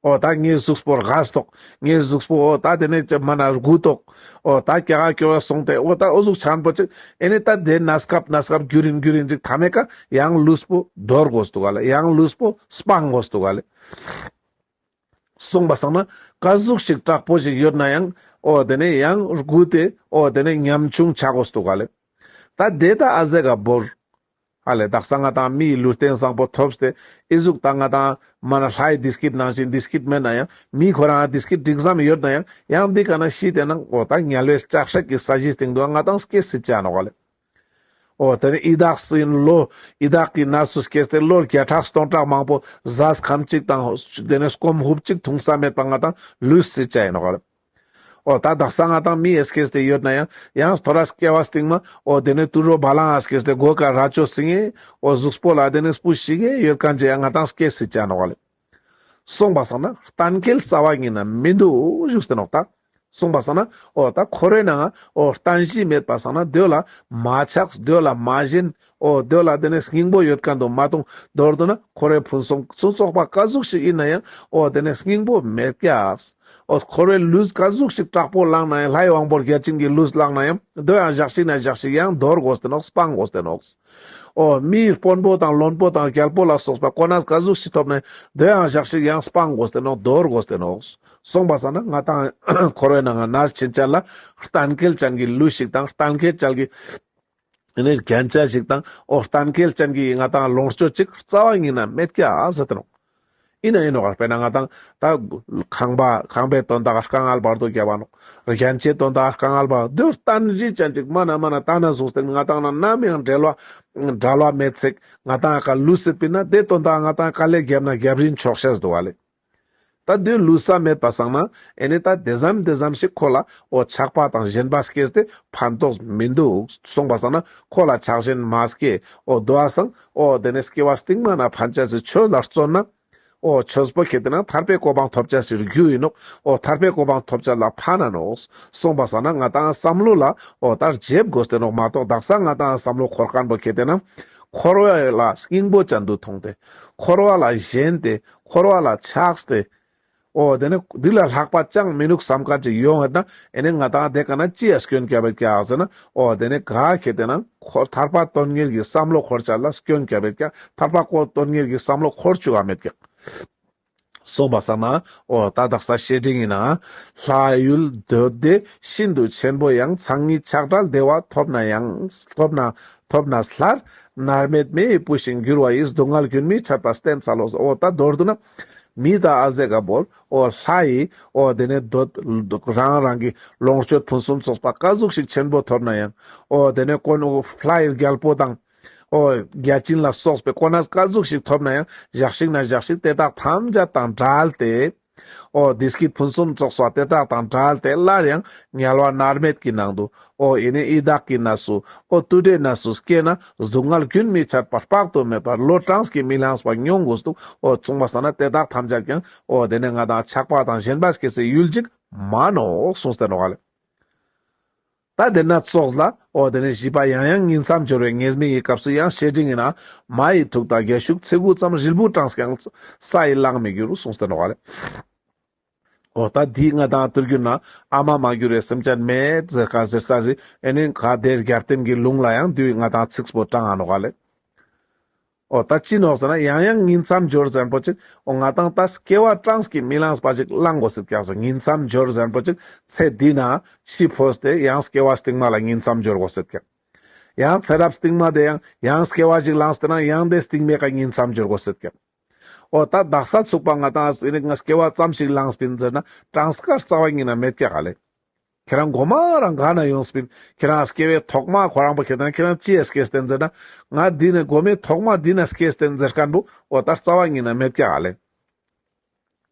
འོ་ད་ངའི་གཟུགས་པོ་རྒས་ཏོག། ངའི་གཟུགས་པོ་འོ་ད་དེ་ནེ་ཅི་མ་ན་རྒུད་ཏོག། འོ་ད་སྐྱ་ག་སྐྱོ་བ་སོང་སྟེ་འོ་ད་འོ་ཟུག་ཆ་ངན་པོ་ཅིག་ཨེ་ནི་ད་དེ་གནས་སྐབས་གནས་སྐབས་རྒྱུན་རིང་རྒྱུན་རིང་ཅིག་ཐ་མའི་ཀ་ཡང་ལུས་པོ་འདོར་དགོས་འདུག་ག་ལེ། ཡང་ལུས་པོ་སྤང་དགོས་འདུག་ག་ལེ། སོང་པ་སང་ན་ག་ཟུག་ཞིག་དྲག་པོ་ཞིག་ཡོད་ན་ཡང་འོ་དེ་ནེ་ཡང་རྒུད་དེ་འོ་དེ་ནེ་ཉམ་ཆུང་ཆ་དགོས་འདུག་ག་ལེ། ད་དེ་ད་ཨ་ཟེ་ག་བོར། ཧ་ལེ་དག་ས་ང་ཏང་མིའི་ལུས་རྟེན་བཟང་པོ་ཐོབ་སྟེ་ཨི་ཟུག་ད་ང་ཏང་མ་ན་ལྷའི་བདེ་སྐྱིད་ནང་བཞིན་བདེ་སྐྱིད་མེད་ན་ཡང་མི་ཁོ་རང་བདེ་སྐྱིད་འགྲིག་ཙམ་ཡོད་ན་ཡང་ཡང་འདི་ཀ་ན་ཤི་དེ་ནང་འོ་ད་དམྱལ་བའི་ལྕགས་སྲེག་གི་ས་གཞིའི་སྟེང་དུ་ང་ཏང་སྐྱེ་སྲིད་ཅ་ནོག་ག་ལེ། འོ་དེ་ནེ་ཡི་དྭགས་སུ་ཡིན་ལོ་ཡི་དྭགས་ཀྱི་གནས་སུ་སྐྱེས་ཏེ་ལོ་བརྒྱ་ཕྲག་སྟོང་ཕྲག་མང་པོ་ཟས་ཁམ་གཅིག་དང་དེ་ནེ་སྐོམ་ཧུབ་གཅིག་འཐུང་ས་མེད་པ་ང་ཏང་ལུས་སྲིད་ཅ་ཡིན་ནོག་ག་ལེ། འོ་ད་དག་ས་ང་ཏང་མི་ཡ་སྐྱེས་ཏེ་ཡོད་ན་ཡང་ཡང་ཐོ་རས་སྐྱེ་བ་སྟིང་མ་འོ་དེ་ནེ་དུད་འགྲོ་བ་ལང་ང་སྐྱེས་ཏེ་མགོ་ཀ་རྭ་ཅོ་སིང་ངེ་འོ་གཟུགས་པོ་ལ་དེ་ནེ་སྤུ་ཤིག་གེ་ཡོད་མཁན་ཅིག་ཡང་ང་ཏང་སྐྱེ་སྲིད་ཅ་ནོག་ག་ལེ། སོང་པ་སང་ན་གཏན་འཁེལ་རྩ་བ་ཉིད་ན་མི་འདུག་ཞུས་ཏེ་ནོག་ད། སོང་པ་སང་ན་འོ་ད་འཁོར་བའི་ནང་འོ་གཏན་གཞི་མེད་པ་སང་ན་དེ་ལ་མ་ཆགས་དེ་ལ་མ་ཞེན་འོ་དེ་ལ་དེ་ནེ་སྙིང་པོ་ཡོད་མཁན་དུ་མ་མཐོང་། མདོར་བསྡུ་ན་འཁོར་བའི་ཕུན་སུམ་ཚོགས་པ་ག་ཟུག་ཞིག་ཡིན་ན་ཡང་འོ་དེ་ནེ་སྙིང་པོ་མེད་ཀྱག། འོ་འཁོར་བའི་ལུས་ག་ཟུག་ཞིག་དྲག་པོ་ལངས་ན་ཡང་ལྷའི་དབང་པོ་བརྒྱ་བྱིན་གྱི་ལུས་ལངས་ན་ཡང་དེ་ཡང་ཞག་ཞིག་ན་ཞག་ཞིག་ཡང་འདོར་དགོས་ཏེ་ནོག། སྤང་དགོས་ཏེ་ནོག། འོ་མིའི་དཔོན་པོ་དང་བློན་པོ་དང་རྒྱལ་པོ་ལ་སོགས་པ་གོ་གནས་ག་ཟུག་ཞིག་ཐོབ་ན་དེ་ཡང་ཞག་ཞིག་ཡང་སྤང་དགོས་ཏེ་ནོག། འདོར་དགོས་ཏེ་ནོག། སོང་པ་སང་ན་ང་ཏང་འཁོར་བའི་ནང་ང་ནར་ཕྱིན་ཅན་ལ་གཏན་འཁེལ་ཅན་གྱི་ལུས་ཤིག་དང་གཏན་འཁེལ་ཅན་གྱི་ཨེ་ནི་རྒྱན་ཆ་ཞིག་དང་འོ་གཏན་འཁེལ་ཅན་གྱི་ང་ཏང་ལོངས་སྤྱོད་ཅིག་རྩ་བ་ཉིད་ན་མེད་ཀྱག་ཟེར་ཏེ་ནོག། ཡིན་ན་ཡིན་ནོག། དཔེར་ན་ང་ཏང་ད་ཁང་པ་ཁང་པའི་དོན་དག་དཀའ་ངལ་བར་དུ་བརྒྱབ་པ་ནོག། རྒྱན་ཆའི་དོན་དག་དཀའ་ངལ་བར་དུ་གཏན་གཞི་ཅན་ཅིག་མ་ན་མ་ན་ད་ན་བཟུང་སྟེ་ང་ཏང་ན་ནམ་ཡང་འབྲལ་བ་འབྲལ་བ་མེད་ཚིག་ང་ཏང་ཀ་ལུས་སྲིད་པིན་ན་དེ་དོན་དག་ང་ཏང་དཀའ་ལས་བརྒྱབ་ན་བརྒྱབ་རིན་ཆོག་ཤེས་འདུག་ག་ལེ། ད་དེ་ལུས་ས་མེད་པ་སང་ན་ཨེ་ནི་ད་དེ་ཙམ་དེ་ཙམ་ཞིག་ཁོ་ལ་འོ་ཆགས་པ་དང་ཞེན་པ་སྐྱེས་ཏེ་ཕན་ཐོགས་མི་འདུག། སོང་པ་སང་ན་ཁོ་ལ་ཆགས་ཞེན་མ་སྐྱེ། འོ་དོ་བ་སང་འོ་དེ་ནེ་སྐྱེ་བ་སྟིང་མ་ན་ཕན་ཆ་སི་ཆོས་ལ་བརྩོན་ན་འོ་ཆོས་པོ་ཁེ་ཏེ་ན་ཐར་པའི་གོ་འཕང་ཐོབ་ཆ་སི་རྒྱུ་ཡིན་ནོག། འོ་ཐར་པའི་གོ་འཕང་ཐོབ་ཆ་ལ་ཕན་ན་ནོག། སོང་པ་སང་ན་ང་ཏང་བསམ་བློ་ལ་འོ་ད་བརྗེ་དགོས་ཏེ་ནོག་མ་གཏོགས་དག་ས་ང་ཏང་བསམ་བློ་འཁོར་མཁན་པོ་ཁེ་ཏེ་ན་འཁོར་བ་ལ་སྙིང་པོ་ཅན་དུ་མཐོང་སྟེ་འཁོར་བ་ལ་ཞེན་ཏེ་འཁོར་བ་ལ་ཆགས་ཏེ། འོ་དེ་ནེ་འདི་ལ་ལྷག་པ་ཅང་མི་ནུག་བསམ་མཁན་ཅིག་ཡོང་ཡོད་ན་ཨེ་ནི་ང་ཏང་དེ་ཀ་ན་ཅི་ཡ་སྐྱོན་རྒྱབ་པ་ཀྱག་ཟེར་ན་འོ་དེ་ནེ་ག་ཁེ་ཏེ་ན་འཁོར་ཐར་པ་དོན་གཉེར་གྱི་བསམ་བློ་འཁོར་ཆ་ལ་སྐྱོན་རྒྱབ་པ་ཀྱག། ཐར་པ་དོན་གཉེར་གྱི་བསམ་བློ་འཁོར་བཅུག་ག་མེད་ཀྱག། སོང་པ་སང་ན་འོ་ད་དག་ས་བཤེས་སྤྲིང་ཡིན་ན་ལྷ་ཡུལ་འདོད་དེ་ཤིན་ཏུ་ཆེན་པོ་ཡང་། མཚན་ཉིད་ཆགས་བྲལ་བདེ་བ་ཐོབ་ན་ཡང་། ཐོབ་ན་ཐོབ་ནས་སླར་མནར་མེད་མེ་ཡི་བུ་བཞིན་འགྱུར་བ་ཡི། སྡུག་བསྔལ་རྒྱུན་མི་འཆད་པ་བསྟེན་འཚལ་ལོ། འོ་ད་མདོར་བསྡུ་ན་མི་དང་ཨ་ཟེ་ག་བོར་འོ་ལྷ་ཡི་འོ་དེ་ནེ་འདོད་རང་རང་གི་ལོངས་སྤྱོད་ཕུན་སུམ་ཚོགས་པ་ག་ཟུག་ཞིག་ཆེན་པོ་ཐོབ་ན་ཡང་འོ་དེ་ནེ་ཀུན་ལྷ་ཡི་རྒྱལ་པོ་དང་འོ་བརྒྱ་བྱིན་ལ་སོགས་པའི་གོ་གནས་ག་ཟུག་ཞིག་ཐོབ་ན་ཡང་ཞག་ཞིག་ན་ཞག་ཞིག་དེ་དག་ཐམས་ཅད་དང་བྲལ་ཏེ། འོ་བདེ་སྐྱིད་ཕུན་སུམ་ཚོགས་པ་དེ་དག་དང་བྲལ་ཏེ་སླར་ཡང་དམྱལ་བ་མནར་མེད་ཀྱི་ནང་དུ་འོ་ཡེ་ནེ་ཡི་དྭགས་ཀྱི་གནས་སུ་འོ་དུད་འགྲོའི་གནས་སུ་སྐྱེས་ན་སྡུག་བསྔལ་རྒྱུན་མི་འཆད་པ་དཔག་ཏུ་མེད་པ་ལོ་གྲངས་ཀྱིས་མི་ལངས་པ་མྱོང་དགོས་འདུག། འོ་སོང་པ་སང་ན་དེ་དག་ཐམས་ཅད་ཀྱང་འོ་དེ་ནེ་ང་ཏང་ཆགས་པ་དང་ཞེན་པ་སྐྱེ་སའི་ཡུལ་ཅིག་མ་ནོག་གསུངས་ཏེ་ནོག་ལེ། ད་དེ་ན་ཙོགས་ལ་འོ་དེ་ནེ་བཞི་པ་ཡང་ཡང་ཉིང་མཚམས་སྦྱོར་བའི་ཉེས་དམིགས་ཀྱི་སྐབས་སུ་ཡང་བཤེས་སྤྲིང་ཡིན་ན་མ་ཡི་ཐུག་དང་རྒྱ་ཤུག་ཚི་གུ་ཙམ་རིལ་བུ་བགྲངས་ཀྱང་ས་ཡི་གླང་མི་འགྱུར་གསུངས་ཏེ་ནོག་ལེ། འོ་ད་འདི་ང་ཏང་དུས་རྒྱུན་ན་ཨ་མ་མ་གྱུར་བའི་སེམས་ཅན་མེད་ཟེར་ཁ་ཟེར་ས་ཟིག་ཨེ་ནི་ག་དེ་རྒྱལ་བསྟན་གྱི་ལུང་ལ་ཡང་འདི་ང་ཏང་ཚིགས་པོ་དྲངས་ཨ་ནོག་ལེ། འོ་ད་ཅི་ནོག་ཟེར་ན་ཡང་ཡང་ཉིང་མཚམས་སྦྱོར་ཟེར་མཁན་པོ་ཅིག་འོ་ང་ཏང་ད་སྐྱེ་བ་གྲངས་ཀྱིས་མི་ལངས་པ་ཅིག་བླང་དགོས་སེད་ཀྱག་ཟེར། ཉིང་མཚམས་སྦྱོར་ཟེར་མཁན་པོ་ཅིག་ཚེ་འདི་ན་ཤི་འཕོས་ཏེ་ཡང་སྐྱེ་བ་སྟིང་མ་ལ་ཉིང་མཚམས་སྦྱོར་དགོས་སེད་ཀྱག། ཡང་ཚེ་རབས་སྟིང་མ་དེ་ཡང་ཡང་སྐྱེ་བ་ཞིག་བླངས་ཏེ་ན་ཡང་དེ་སྟིང་མའི་ཀ་ཉིང་མཚམས་སྦྱོར་དགོས་སེད་ཀྱག། འོ་ད་དག་ས་ཚུགས་པ་ང་ཏང་ཨེ་ནི་ང་སྐྱེ་བ་ཙམ་ཞིག་བླངས་པིན་ཟེར་ན་གྲངས་ཀ་རྩ་བ་ཉིད་ན་མེད་ཀྱག་ལེ། ཁྱེད་རང་གོ་མ་རང་ག་ན་ཡོངས་པིན། ཁྱེད་རང་སྐྱེ་བའི་ཐོག་མ་ཁོ་རང་པོ་ཁྱེད་རང་ཁྱེད་རང་ཅི་ཡ་སྐྱེས་ཏེན་ཟེར་ན་ང་འདི་ནེ་གོ་མའི་ཐོག་མ་འདི་ན་སྐྱེས་ཏེན་ཟེར་མཁན་པོ་འོ་ད་རྩ་བ་ཉིད་ན་མེད་ཀྱག་ལེ།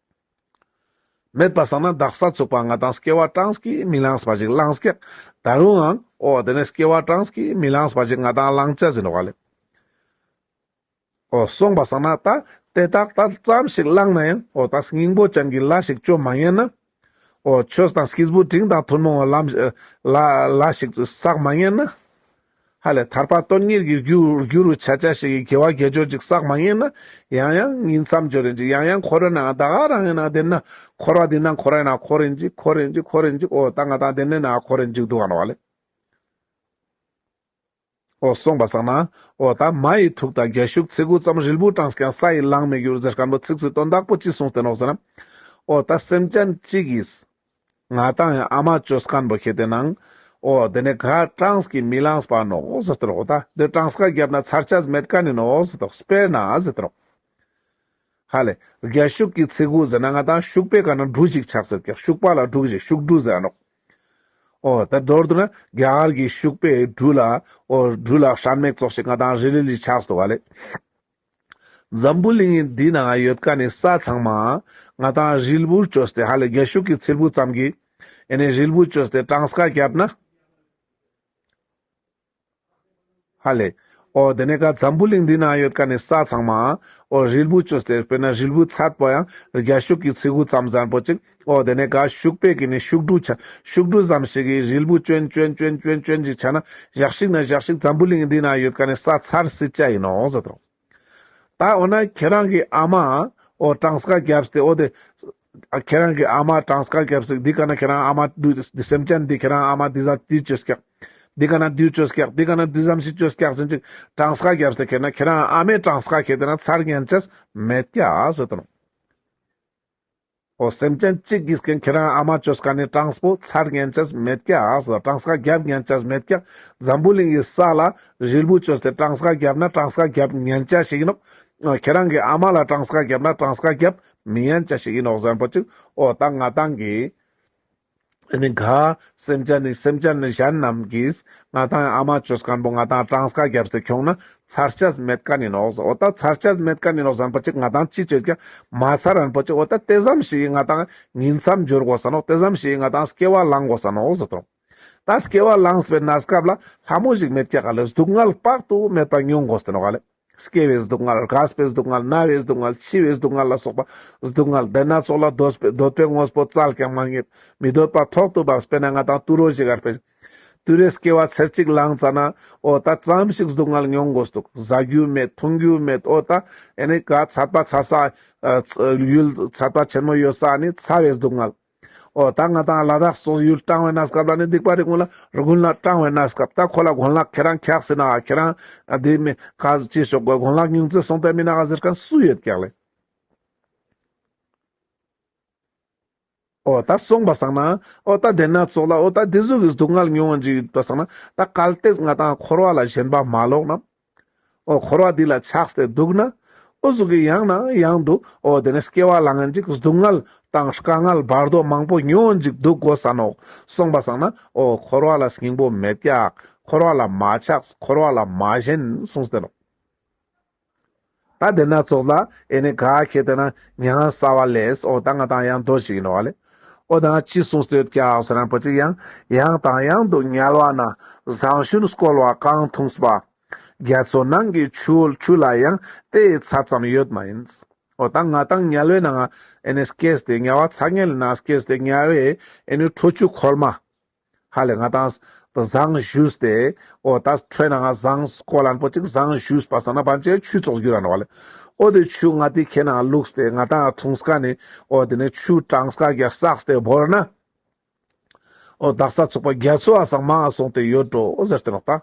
མེད་པ་སང་ན་དག་ས་ཚུགས་པ་ང་ཏང་སྐྱེ་བ་གྲངས་ཀྱིས་མི་ལངས་པ་ཞིག་བླངས་ཀྱག། ད་རུང་ཨང་འོ་དེ་ནེ་སྐྱེ་བ་གྲངས་ཀྱིས་མི་ལངས་པ་ཞིག་ང་ཏང་བླང་ཆ་ཟིན་ནོག་ལེ། འོ་སོང་པ་སང་ན་ད་དེ་དག་ད་ཙམ་ཞིག་བླངས་ན་ཡང་འོ་ད་སྙིང་པོ་ཅན་གྱི་ལས་ཤིག་བཅོ་མ་ཉན་ན། འོ་ཆོས་དང་སྐྱེས་བུ་འབྲིང་དང་ཐུན་མོང་བའི་ལམ་ལ་ལ་ཞིག་བསགས་མ་ཉན་ན། ཧ་ལས་ཐར་པ་དོན་གཉེར་གྱི་རྒྱུ་རྒྱུ་རུ་ཆ་ཆ་ཞིག་གི་དགེ་བ་དགེ་སྦྱོར་ཅིག་བསགས་མ་ཉན་ན། ཡང་ཡང་ཉིང་མཚམས་སྦྱོར་རིན་ཅིག་ཡང་ཡང་འཁོར་བའི་ནང་ད་ག་རང་ཡིན་ན་དེ་ན་འཁོར་བ་འདི་ན་འཁོར་བའི་ནང་འཁོར་རིན་ཅིག་འཁོར་རིན་ཅིག་འཁོར་རིན་ཅིག་འོ་ད་ང་དང་དེ་ནས་ན་འཁོར་རིན་ཅིག་འདུག་ག་ནོག་ལེ། འོ་སོང་པ་སང་ན། འོ་ད་མ་ཡི་ཐུག་དང་རྒྱ་ཤུག་ཚེ་དགུ་ཙམ་རིལ་བུར་བགྲངས་ཀྱང་ས་ཡིས་ལང་མི་འགྱུར་ཟེར་མཁན་པོ་ཚིག་ཚིག་དོན་དག་པོ་ཅི་གསུངས་ཏེ་ནོག་ཟེར་ན། འོ་ད་སེམས་ཅན་གཅིག་གིས་ང་དང་ཡང་ཨ་མ་བཅོས་མཁན་པོ་ཁེ་ཏེ་ནང་། འོ་དེ་ནས་ག་གྲངས་ཀྱིས་མི་ལངས་པ་ནོག་ཟེར་ཏེ་ནོག་འོ་ད་དེ་གྲངས་ཀ་བརྒྱབ་ན་ཚར་ཆ་མེད་མཁན་ནི་ནོག་ཟེར་ཏེ་ནོག་དཔེར་ན་ཟེར་ཏེ་ནོག་ཧ་ལས། རྒྱ་ཤུག་གི་ཚེ་དགུ་ཟེར་ན་ང་དང་ཤུག་པའི་ཀ་ན་འབྲུ་ཞིག་ཆགས་ཟེར་ཀྱང་ཤུག་པ་ལ་འབྲུ་ཞིག་ཤུག་འབྲུ་ཟེར་ནོག་འོ་ད་མདོར་བསྡུ་ན་རྒྱ་གར་གྱི་ཤུག་པའི་འབྲུ་ལ་འོ་འབྲུ་ལ་སྲན་མ་ཙོགས་ཤིག་ང་དང་རིལ་རིལ་ཞིག་ཆགས་འདུག་ག་ལེ། འཛམ་བུ་གླིང་འདི་ནང་ཡོད་མཁན་ནི་ས་ཚང་མ་ང་དང་རིལ་བུར་བཅོས་ཏེ་ཧ་ལས་རྒྱ་ཤུག་གི་ཚེ་དགུ་ཙམ་གྱིས་ཨེ་ནི་རིལ་བུར་བཅོས་ཏེ་གྲངས་ཀ་བརྒྱབ་ན། ཧ་ལས། འོ་དེ་ནས་ཀ་འཛམ་བུ་གླིང་འདི་ན་ཡོད་མཁན་ནི་ས་ཚང་མ། འོ་རིལ་བུ་བཅོས་ཏེ་དཔེར་ན་རིལ་བུ་ཚད་པོ་ཡང་རྒྱ་ཤུག་གི་ཚེ་དགུ་ཙམ་ཟེར་མཁན་པོ་ཅིག་འོ་དེ་ནས་ཀ་ཤུག་པའི་ཀ་ནས་ཤུག་འབྲུ་ཆ་ཤུག་འབྲུ་ཙམ་ཞིག་གིས་རིལ་བུ་ཅོན་ཅོན་ཅོན་ཅོན་ཅོན་ཅིག་ཆ་ན་ཞག་ཞིག་ན་ཞག་ཞིག་འཛམ་བུ་གླིང་འདི་ན་ཡོད་མཁན་ནི་ས་ཚར་སྲིད་ཅ་ཡིན་ནོག་ཟེར་ཏེ་ནོག་ད་འོ་ན་ཁྱེད་རང་གི་ཨ་མ་འོ་གྲངས་ཀ་བརྒྱབ་སྟེ་འོ་དེ། ཨ་ཁྱེད་རང་གི་ཨ་མ་གྲངས་ཀ་བརྒྱབ་སྟེ་འདི་ཀ་ན་ཁྱེད་རང་ཨ་མ་འདུག་འདི་སེམས་ཅན་འདི་ཁྱེད་རང་ཨ་མ་འདི་ཟ་འདི་བཅོས་ཀྱག་འདི་ཀ་ན་འདི་བཅོས་ཀྱག་འདི་ཀ་ན་འདི་ཙམ་ཞིག་བཅོས་ཀྱག་ཟེར་ཅིག་གྲངས་ཀ་བརྒྱབ་སྟེ་ཁྱེད་ན་ཁྱེད་རང་ཨ་མའི་གྲངས་ཀ་ཁྱེད་དེ་ན་ཚར་ཉན་ཆས་མེད་ཀྱག་ཟེར་ཏེ་ནོག་འོ་སེམས་ཅན་གཅིག་གིས་ཀྱང་ཁྱེད་རང་ཨ་མ་བཅོས་མཁན་ནི་གྲངས་པོ་ཚར་ཉན་ཆས་མེད་ཀྱག་ཟེར། གྲངས་ཀ་བརྒྱབ་ཉན་ཆས་མེད་ཀྱག་འཛམ་བུ་གླིང་གི་ས་ལ་རིལ་བུ་བཅོས་ཏེ་གྲངས་ཀ་བརྒྱབ་ན་གྲངས་ཀ་བརྒྱབ་ཉན་ཆ་ཞིག་ཡིན་ནོག་ཁྱེད་རང་གི་ཨ་མ་ལ་གྲངས་ཀ་བརྒྱབ་ན་གྲངས་ཀ་བརྒྱབ་མི་ཉན་ཆ་ཞིག་ཡིན་ནོག་ཟེར་པོ་ཅིག་འོ་ད་ང་དང་གི་ཨ་ནི་ག་སེམས་ཅན་ནི་སེམས་ཅན་ནི་གཞན་རྣམས་ཀྱིས་ང་དང་ཨ་མ་བཅོས་མཁན་པོ་ང་དང་གྲངས་ཀ་བརྒྱབ་སྟེ་ཁྱོང་ན་ཚར་ཆ་མེད་མཁན་ཡིན་ནོག་འོ་ད་ཚར་ཆ་མེད་མཁན་ཡིན་ནོག་ཟེར་པོ་ཅིག་ང་དང་ཅི་བཅོས་ཀྱང་མ་ཚར་རན་པོ་ཅིག་འོ་ད་དེ་ཙམ་ཞིག་ང་དང་ཉིང་མཚམས་སྦྱོར་དགོས་ས་ནོག་དེ་ཙམ་ཞིག་ང་དང་སྐྱེ་བ་བླང་དགོས་ས་ནོག་ཟེར་ཏེ་ནོག་ད་སྐྱེ་བ་བླངས་པའི་གནས་སྐབས་ལ་ལྷ་མོ་ཞིག་མེད་ཀྱག་ག་ལེ། སྡུག་བསྔལ་དཔག་ཏུ་མེད་པ་མྱོང་དགོས་ཏེ་ནོག་ག་ལེ། སྐྱེ་བའི་སྡུག་བསྔལ། རྒས་པའི་སྡུག་བསྔལ། ན་བའི་སྡུག་བསྔལ། འཆི་བའི་སྡུག་བསྔལ་ལ་སོགས་པ་སྡུག་བསྔལ་དེ་སྣ་ཚོགས་ལ་འདོད་པའི་འདོད་པའི་དངོས་པོ་བཙལ་ཀྱང་མ་རྙེད། མི་འདོད་པ་ཐོག་ཏུ་བབས། དཔེར་ན་ང་དང་དུད་འགྲོ་ཞིག་ག་དཔེ། དུད་འགྲོའི་སྐྱེ་བ་ཚར་གཅིག་བླངས་ཙ་ན་འོ་ད་ཙམ་ཞིག་སྡུག་བསྔལ་མྱོང་དགོས་འདུག་ཟ་རྒྱུ་མེད། འཐུང་རྒྱུ་མེད། འོ་ད་ཨེ་ནི་ག་ཚད་པ་ཚ་ས་ཡུལ་ཚད་པ་ཆེན་མོ་ཡོད་ས་ནི་ཚ་བའི་སྡུག་བསྔལ། འོ་ད་ང་དང་ལ་དྭགས་སོགས་ཡུལ་གྲང་བའི་གནས་སྐབས་ལ་ནི་སྡིག་པ་རིགས་ཀུན་ལ་རྒུན་ལ་གྲང་བའི་གནས་སྐབས། ད་ཁོ་ལ་རྒུན་ལག་ཁྱེད་རང་འཁྱག་ཟིན་ན་ཁྱེད་རང་འདི་མི་ག་ཅི་ཤོག་གོ་རྒུན་ལག་ཉུང་ཙེ་སོང་སྟེ་མི་ན་ག་ཟེར་མཁན་སུ་ཡོད་ཀྱག་ལེ། འོ་ད་སོང་པ་སང་ན་འོ་ད་དེ་སྣ་ཚོགས་ལ་འོ་ད་དེ་ཟུག་གི་སྡུག་བསྔལ་མྱོང་བ་ཅིག་ཡོད་པ་སང་ན་ད་གལ་ཏེ་ང་དང་འཁོར་བ་ལ་ཞེན་པ་མ་ལོག་ན། འོ་འཁོར་བ་འདི་ལ་ཆགས་ཏེ་འདུག་ན། འོ་ཟུག་གི་ཡང་ན་ཡང་དུ་འོ་དེ་ནས་སྐྱེ་བ་ལེན་ཅིག་སྡུག་བསྔལ་དང་དཀའ་ངལ་བར་དོ་མང་པོ་མྱོང་ཅིག་འདུག་དགོས་ས་ནོག་སོང་པ་སང་ན་འོ་འཁོར་བ་ལ་སྙིང་པོ་མེད་ཀྱག་འཁོར་བ་ལ་མ་ཆགས། འཁོར་བ་ལ་མ་ཞེན་གསུངས་ཏེ་ནོག་ད་དེ་སྣ་ཚོགས་ལ་ཨེ་ནི་ག་ཁྱེད་དེ་ན་མྱ་ངན་བསལ་བ་ལས་འོ་ད་ང་དང་ཡང་དོ་ཞིག་ཡིན་ནོག་ལེ། འོ་ད་ཅི་གསུངས་ཏེ་ཡོད་ཀྱག་ཟེར་ན་པོ་ཅིག་ཡང་ཡང་དང་ཡང་དུ་དམྱལ་བ་ན་ཟངས་ཞུན་སྐོལ་བ་གང་འཐུངས་པ། རྒྱ་མཚོ་ནང་གི་ཆུ་ཆུ་ལ་ཡང་དེའི་ཚད་ཙམ་ཡོད་མ་ཡིན། འོ་ད་ང་དང་དམྱལ་བའི་ནང་ཨེ་ནི་སྐྱེས་ཏེ་དམྱལ་བ་ཚ་དམྱལ་ནང་སྐྱེས་ཏེ་དམྱལ་བའི་ཨེ་ནི་ཁྲོ་ཆུ་ཁོལ་མ། ཧ་ལས་ང་དང་ཟངས་ཞུས་ཏེ་འོ་ད་ཁྲོའི་ནང་ཟངས་སྐོལ་ལན་པོ་ཅིག་ཟངས་ཞུས་པ་སང་ན་བན་ཆེ་ཆུ་ཙོགས་གྱུར་ར་ནོག་ལེ། འོ་དེ་ཆུ་ང་དེ་ཁྱེད་ནང་བླུགས་ཏེ་ང་དང་འཐུངས་མཁན་ནི་འོ་དེ་ནས་ཆུ་གྲངས་ཀ་བརྒྱ་བསགས་ཏེ་བོར་ན། འོ་དག་ས་ཚུགས་པ་རྒྱ་མཚོ་བ་སང་མང་ང་སོང་སྟེ་ཡོད་འགྲོ་ཟེར་ཏེ་ནོག་ད།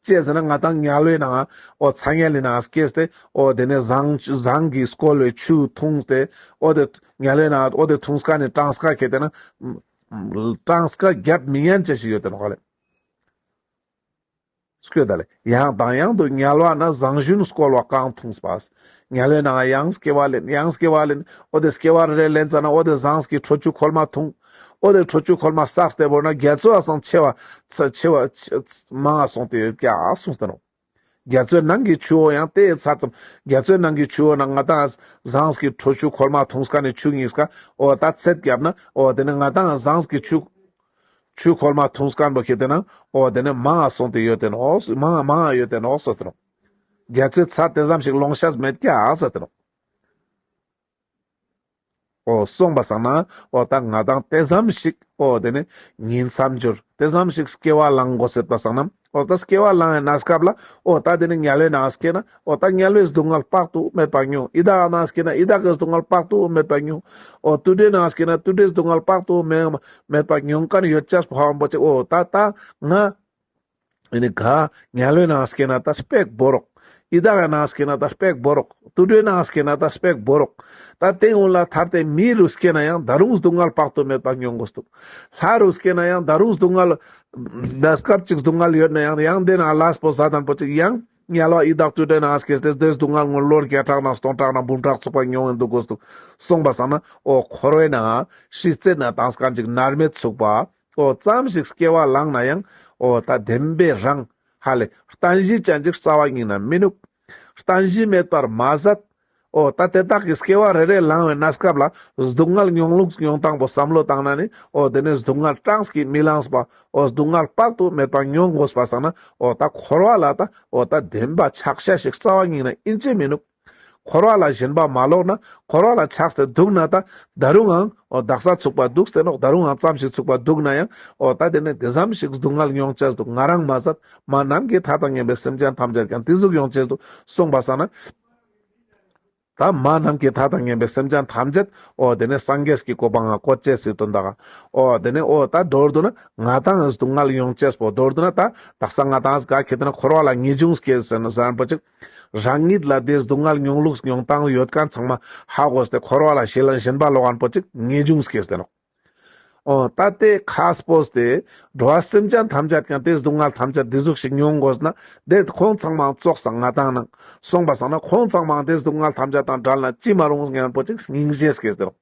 ཅི་ཟེར་ན་ང་དང་དམྱལ་བའི་ནང་འོ་ཚ་དམྱལ་ནང་སྐྱེས་ཏེ་འོ་དེ་ནས་ཟངས་ཟངས་ཀྱིས་སྐོལ་བའི་ཆུ་འཐུངས་ཏེ་འོ་དེ་དམྱལ་བའི་ནང་འོ་དེ་འཐུངས་མཁན་ནི་གྲངས་ཀ་ཁྱེད་དེ་ན་གྲངས་ཀ་བརྒྱབ་མི་ཉན་ཅེས་ཞིག་ཡོད་དེ་ནོག་ལེ། སྐྱོད་ད་ལེ། ཡང་དང་ཡང་དུ་དམྱལ་བ་ན་ཟངས་ཞུན་སྐོལ་བ་གང་འཐུངས་པ། དམྱལ་བའི་ནང་ཡང་སྐྱེ་བ་ལེན་ཡང་སྐྱེ་བ་ལེན། འོ་དེ་སྐྱེ་བ་རེ་ལེན་ཙ་ན་འོ་དེ་ཟངས་ཀྱི་ཁྲོ་ཆུ་ཁོལ་མ་འཐུང་། འོ་དེ་ཁྲོ་ཆུ་ཁོལ་མ་བསགས་ཏེ་བོར་ན་རྒྱ་མཚོ་བ་སང་ཆེ་བ་ཆེ་བ་མང་ང་སོང་སྟེ་ཡོད་ཀྱག་གསུངས་ཏེ་ནོག་རྒྱ་མཚོའི་ནང་གི་ཆུ་བོ་ཡང་དེའི་ཚད་ཙམ། རྒྱ་མཚོའི་ནང་གི་ཆུ་བོ་ན་ང་དང་ཟངས་ཀྱི་ཁྲོ་ཆུ་ཁོལ་མ་འཐུངས་མཁན་ནི་ཆུ་གཉིས་ཀ་འོ་ད་ཚད་བརྒྱབ་ན་འོ་དེ་ནི་ང་དང་ཟངས་ཀྱི་ཆུ་ཆུ་ཁོལ་མ་འཐུངས་མཁན་པོ་ཁྱེད་དེ་ན་འོ་དེ་ནི་མང་ང་སོང་སྟེ་ཡོད་དེ་ནོག་མང་ང་མང་ང་ཡོད་དེ་ནོག་ཟེར་ཏེ་ནོག་རྒྱ་མཚོའི་ཚ་དེ་ཙམ་ཞིག་ལོངས་ཤེས་མེད་ཀྱག་ཟེར་ཏེ་ནོག་འོ་སོང་པ་སང་ན་འོ་ད་ང་དང་དེ་ཙམ་ཞིག་འོ་དེ་ནི་ཉིང་མཚམས་སྦྱོར་དེ་ཙམ་ཞིག་སྐྱེ་བ་ལེན་དགོས་ཟེར་པ་སང་ན་འོ་ད་སྐྱེ་བ་ལེན་ཡིན་ན་སྐབས་ལ་འོ་ད་དེ་ནི་དམྱལ་བའི་ནང་སྐྱེས་ན་འོ་ད་དམྱལ་བའི་སྡུག་བསྔལ་དཔག་ཏུ་མེད་པ་མྱོང་། ཡི་དྭགས་ནང་སྐྱེས་ན་ཡི་དྭགས་ཀྱི་སྡུག་བསྔལ་དཔག་ཏུ་མེད་པ་མྱོང་། འོ་དུད་འགྲོའི་ནང་སྐྱེས་ན་དུད་འགྲོའི་སྡུག་བསྔལ་དཔག་ཏུ་མེད་མེད་པ་མྱོང་མཁན་ཡོད་ཅེས་པོ་ཧ་བམ་པོ་ཅིག་འོ་ད་ད་ང་ཨེ་ནི་ག་དམྱལ་བའི་ནང་སྐྱེས་ན་ད་སྤེ་ར་བོར་རོག་ཡི་དྭགས་ཀྱི་ནང་སྐྱེས་ན་ད་སྤེ་ར་བོར་རོག་དུད་འགྲོའི་ནང་སྐྱེས་ན་ད་སྤེ་ར་བོར་རོག་ད་དེ་གུན་ལ་ཐར་ཏེ་མི་རུ་སྐྱེས་ན་ཡང་ད་རུང་སྡུག་བསྔལ་དཔག་ཏུ་མེད་པ་མྱོང་དགོས་འདུག་ལྷ་རུ་སྐྱེས་ན་ཡང་ད་རུང་སྡུག་བསྔལ་ད་སྐབས་ཅིག་སྡུག་བསྔལ་ཡོད་ན་ཡང་ཡང་དེ་ན་ལས་པོ་ཟ་དང་པོ་ཅིག་ཡང་དམྱལ་བ་ཡི་དྭགས་དུད་འགྲོའི་ནང་སྐྱེས་ཏེ་དེ་སྡུག་བསྔལ་ངོ་ལོ་བརྒྱ་ཕྲག་ན་སྟོང་ཕྲག་ན་འབུམ་ཕྲག་ཚུགས་པ་མྱོང་ཡིན་འདུག་དགོས་འདུག་སོང་པ་སང་ན་འོ་འཁོར་བའི་ནང་སྲིད་རྩེ་ན་དང་སྐད་ཅིག་མནར་མེད་ཚུགས་པ། འོ་ཙམ་ཞིག་སྐྱེ་བ་ལེན་ན་ཡང་འོ་ད་བདེན་པའི་རང་ཧ་ལས་བརྟན་གཞི་ཅན་ཅིག་རྩ་བ་ཉིད་ན་མི་ནུག་བརྟན་གཞི་མེད་པར་མ་ཟད། འོ་ད་དེ་དག་གི་སྐྱེ་བ་རེ་རེ་ལེན་པའི་གནས་སྐབས་ལ་སྡུག་བསྔལ་མྱོང་ལུགས་མྱོང་སྟངས་པོ་བསམ་བློ་བཏང་ན་ནི་འོ་དེ་ནི་སྡུག་བསྔལ་གྲངས་ཀྱིས་མི་ལངས་པ་འོ་སྡུག་བསྔལ་དཔག་ཏུ་མེད་པ་མྱོང་དགོས་པ་སང་ན་འོ་ད་འཁོར་བ་ལ་ད་འོ་ད་བདེན་པ་ཆགས་ཤེས་ཤིག་རྩ་བ་ཉིད་ན་ཨིན་ཅི་མི་ནུག་འཁོར་བ་ལ་ཞེན་པ་མ་ལོག་ན་འཁོར་བ་ལ་ཆགས་ཏེ་འདུག་ན་ད་ད་རུང་ཨང་འོ་དག་ས་ཚུགས་པ་འདུག་སྟེ་ནོག་ད་རུང་ཨང་ཙམ་ཞིག་ཚུགས་པ་འདུག་ན་ཡང་འོ་ད་དེ་ནི་དེ་ཙམ་ཞིག་སྡུག་བསྔལ་མྱོང་ཅེས་འདུག་ང་རང་མ་ཟད་མ་ནམ་མཁའི་མཐའ་དང་མཉམ་པའི་སེམས་ཅན་ཐམས་ཅད་ཀྱང་དེ་ཟུག་མྱོང་ཅེས་འདུག་སོང་པ་སང་ན། ད་མ་ནམ་མཁའི་མཐའ་དང་མཉམ་པའི་སེམས་ཅན་ཐམས་ཅད་འོ་དེ་ནི་སངས་རྒྱས་ཀྱི་གོ་འཕང་ང་བཀོད་ཅེས་སི་དོན་དག་ག་འོ་དེ་ནི་འོ་ད་མདོར་བསྡུ་ན་ང་དང་སྡུག་བསྔལ་མྱོང་ཅེས་པོ་མདོར་བསྡུ་ན་ད་དག་ས་ང་དང་ག་ཁེ་ཏེ་ན་འཁོར་བ་ལ་ངེས་འབྱུང་སྐྱེས་ཟེར་ན་ཟེར་པོ་ཅིག་རང་ཉིད་ལ་དེ་སྡུག་བསྔལ་མྱོང་ལུགས་མྱོང་སྟངས་ཡོད་མཁན་ཚང་མ་ཧ་གོ་སྟེ་འཁོར་བ་ལ་ཞེན་ཞེན་པ་ལོག་མཁན་པོ་ཅིག་ངེས་འབྱུང་སྐྱེས་ཏེ་ནོག་འོ་ད་དེ་ཁ་སྤོས་ཏེ་འགྲོ་བ་སེམས་ཅན་ཐམས་ཅད་ཀྱང་དེ་སྡུག་བསྔལ་ཐམས་ཅད་དེ་ཟུག་ཞིག་མྱོང་དགོས་ན་དེ་ཁོང་ཚང་མ་ཙོགས་སང་ང་དང་ནང་སོང་པ་སང་ན་ཁོང་ཚང་མ་དེ་སྡུག་བསྔལ་ཐམས་ཅད་དང་བྲལ་ན་ཅི་མ་རུང་ངན་པོ་ཅིག་སྙིང་རྗེ་སྐྱེས་ཏེ་ནོག་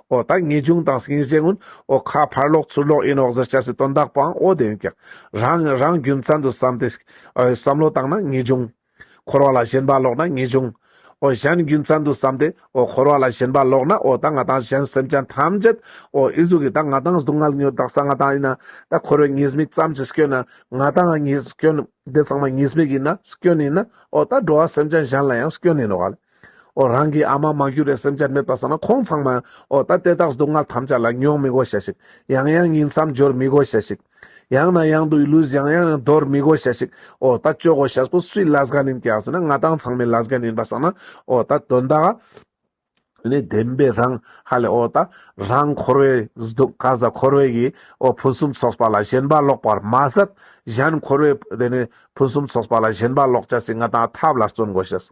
འོ་ད་ངེས་འབྱུང་དང་སྙིང་རྗེ་ཀུན་འོ་ཁ་ཕར་ལོག་ཚུར་ལོག་ཨིན་ནོག་ཟེར་ཅེས་སི་དོན་དག་པོའང་འོ་དེ་ཨིན་ཀྱག་རང་རང་རྒྱུ་མཚན་དུ་བསམ་སྟེ་ཨ་བསམ་བློ་བཏང་ན་ངེས་འབྱུང་། འཁོར་བ་ལ་ཞེན་པ་ལོག་ན་ངེས་འབྱུང་། འོ་གཞན་རྒྱུ་མཚན་དུ་བསམ་སྟེ་འོ་འཁོར་བ་ལ་ཞེན་པ་ལོག་ན་འོ་ད་ང་དང་གཞན་སེམས་ཅན་ཐམས་ཅད་འོ་ཨི་ཟུག་གི་ད་ང་དང་སྡུག་བསྔལ་མྱོང་དག་ས་ང་དང་ཨིན་ན་ད་འཁོར་བའི་ཉེས་དམིགས་ཙམ་ཞིག་སྐྱོན་ན་ང་དང་ཉེས་སྐྱོན་དེ་ཚང་མ་ཉེས་དམིགས་ཨིན་ན་སྐྱོན་ཨིན་ན་འོ་ད་འགྲོ་བ་སེམས་ཅན་གཞན་ལ་ཡང་སྐྱོན་ཨིན་ནོག་ལེ། འོ་རང་གི་ཨ་མ་མ་གྱུར་བའི་སེམས་ཅན་མེད་པ་སང་ན་ཁོང་ཚང་མ་འོ་ད་དེ་དག་སྡུག་བསྔལ་ཐམས་ཅད་ལ་མྱོང་མི་དགོས་ཤེས་ཤིག་ཡང་ཡང་ཉིང་མཚམས་སྦྱོར་མི་དགོས་ཤེས་ཤིག་ཡང་ན་ཡང་དུ་ལུས་ཡང་ཡང་ན་འདོར་མི་དགོས་ཤེས་ཤིག་འོ་ད་ཅོ་དགོས་ཤེས་པོ་སུའི་ལས་འགན་ཨིན་ཀྱག་ཟེར་ན་ང་དང་ཚང་མའི་ལས་འགན་ཨིན་པ་སང་ན་འོ་ད་དོན་དག་ནི་བདེན་པའི་རང་ཧ་ལས་འོ་ད་རང་འཁོར་བའི་སྡུག་ག་ཟ་འཁོར་བའི་གི་འོ་ཕུན་སུམ་ཚོགས་པ་ལ་ཞེན་པ་ལོག་པར་མ་ཟད་གཞན་འཁོར་བའི་དེ་ནི་ཕུན་སུམ་ཚོགས་པ་ལ་ཞེན་པ་ལོག་ཅེས་སི་ང་དང་ཐབས་ལ་བརྩོན་དགོས་ཤེས།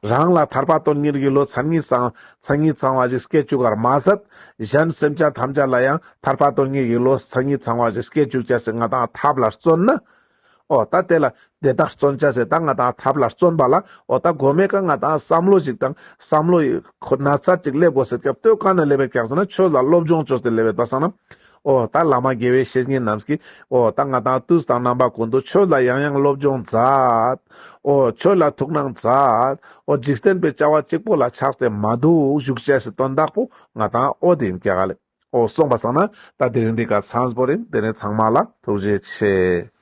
རང་ལ་ཐར་པ་དོན་གཉེར་གྱི་བློ་མཚན་ཉིད་ཚང་མཚན་ཉིད་ཚང་བ་ཞིག་སྐྱེ་བཅུག་པར་མ་ཟད། གཞན་སེམས་ཅན་ཐམས་ཅད་ལ་ཡང་ཐར་པ་དོན་གཉེར་གྱི་བློ་མཚན་ཉིད་ཚང་བ་ཞིག་སྐྱེ་བཅུག་ཅེས་སི་ང་དང་ཐབས་ལ་བརྩོན་ན། འོ་ད་དེ་ལ་དེ་དག་བརྩོན་ཅེས་སི་ད་ང་དང་ཐབས་ལ་བརྩོན་པ་ལ་འོ་ད་གོ་མའི་ཀ་ང་དང་བསམ་བློ་ཞིག་དང་བསམ་བློ་ཡི་ཁོ་ན་ཚ་ཅིག་སླེབས་དགོས་ཟེར་སྐབས་ལྟོས་ག་ན་སླེབས་པའི་ཀྱག་ཟེར་ན་ཆོས་ལ་སློབ་སྦྱོང་ཅོས་ཏེ་སླེབས་པའི་པ་སང་ན། འོ་ད་བླ་མ་དགེ་བའི་བཤེས་གཉེན་རྣམས་ཀྱིས་འོ་ད་ང་དང་དུས་དང་རྣམ་པ་ཀུན་ཏུ་ཆོས་ལ་ཡང་ཡང་སློབ་སྦྱོང་མཛད། འོ་ཆོས་ལ་ཐུགས་སྣང་མཛད། འོ་འཇིག་རྟེན་པའི་བྱ་བ་གཅིག་པོ་ལ་ཆགས་ཏེ་མ་འདུག་བཞུགས་ཅེས་སི་དོན་དག་པོ་ང་དང་འོ་དེ་ཨིན་ཀྱག་ལེ། འོ་སོང་པ་སང་ན་ད་དེ་རིང་འདི་ཀ་ཚང་པོ་རིན། དེ་ནས་ཚང་མ་ལ་ཐུགས་རྗེ་ཆེ།